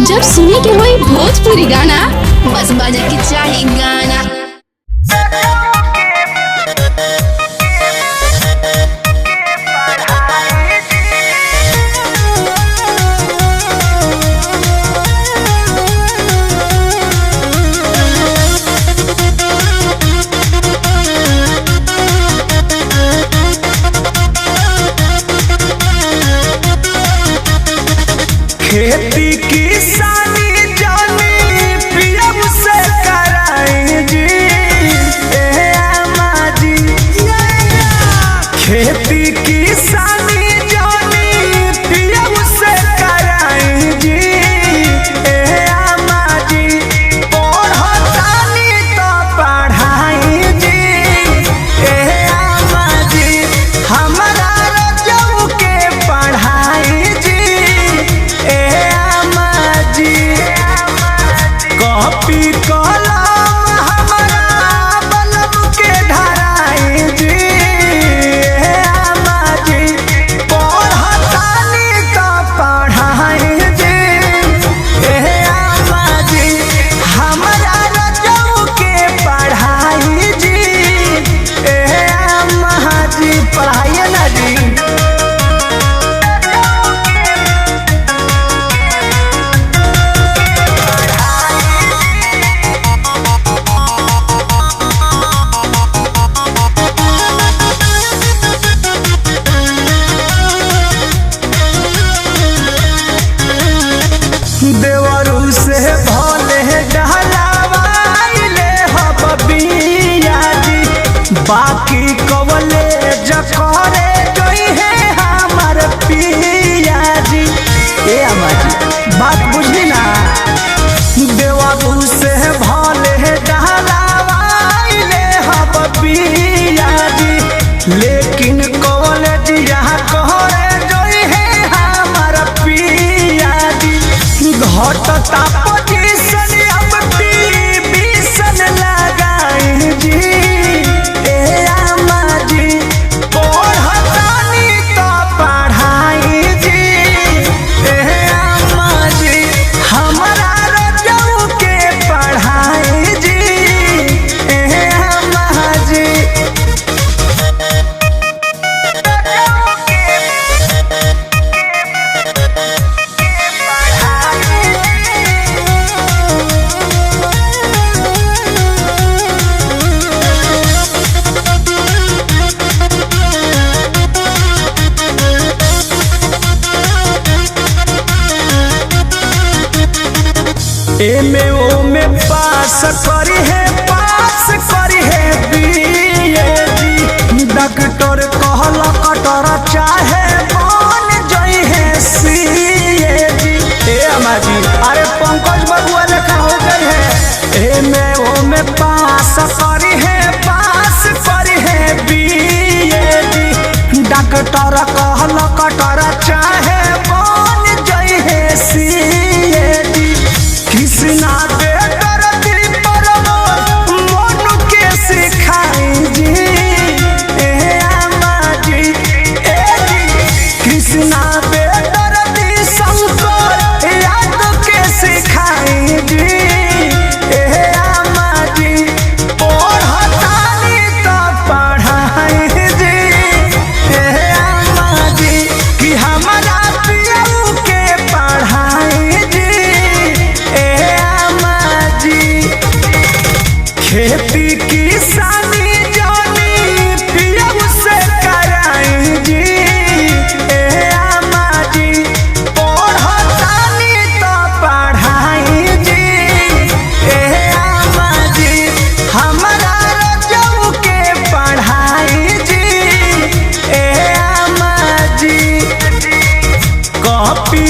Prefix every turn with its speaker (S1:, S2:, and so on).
S1: जब सुने के होई भोजपुरी गाना, बस बजे के चाही गाना।
S2: खेती किसानी जानी पीएम से कराई जी, ए अम्मा जी। खेती किसानी जानी पीएम से कराई जी, ए अम्मा जी। पढ़तानी तो पढ़ाई जी, ए अम्मा जी। हमरा रजऊ के पढ़ाई जी, ए अम्मा जी। कॉपी कलम हमरा बलम के धराई जी, ए अम्मा जी। पढ़तानी तो पढ़ाई जी, ए अम्मा जी। हमरा रजऊ के पढ़ाई जी, ए अम्मा जी। पढ़ाइए ना जी। देवरू से भले डहलावाइले हब बिया जी, बाकी कवले जकरे जोई है हमार पिया जी। ए अम्मा जी, बात बुझली ना। देवरू से भले डहलावाइले हब बिया जी, लेकिन कॉलेज यहाँ कहरे जोई है हमार पिया जी। घटता पोजीशन अब टीवीशन लगाई जी, ए अम्मा जी। पढ़तानी तो पढ़ाई जी, ए अम्मा जी। हमरा रजऊ के पढ़ाई जी, ए अम्मा जी। एमे ओमे पास करी है, पास करी है बीए जी। डॉक्टर कहल कटर चाहे बन जई है सीए जी। ए अम्मा जी, अरे पंकज बबुआ लेखा हो गई है। एमे ओमे पास करी है, पास करी है बीए जी। डॉक्टर कहल कटर चाहे बन जई है सीए जी। कृष्णा बेटर मोनू के सिखाई जी, ए अम्मा जी। ए जी, कृष्णा बेटर शंकर यादव के सिखाई जी, ए अम्मा जी। पढ़तानी तो पढ़ाई जी, ए अम्मा जी। कि हमरा पियऊ के पढ़ाई जी, ए अम्मा जी। खेती किसानी जानी पियऊ से कराई जी, ए अम्मा जी। पढ़तानी तो पढ़ाई जी, ए अम्मा जी। हमरा रजऊ के पढ़ाई जी, ए अम्मा जी। कॉपी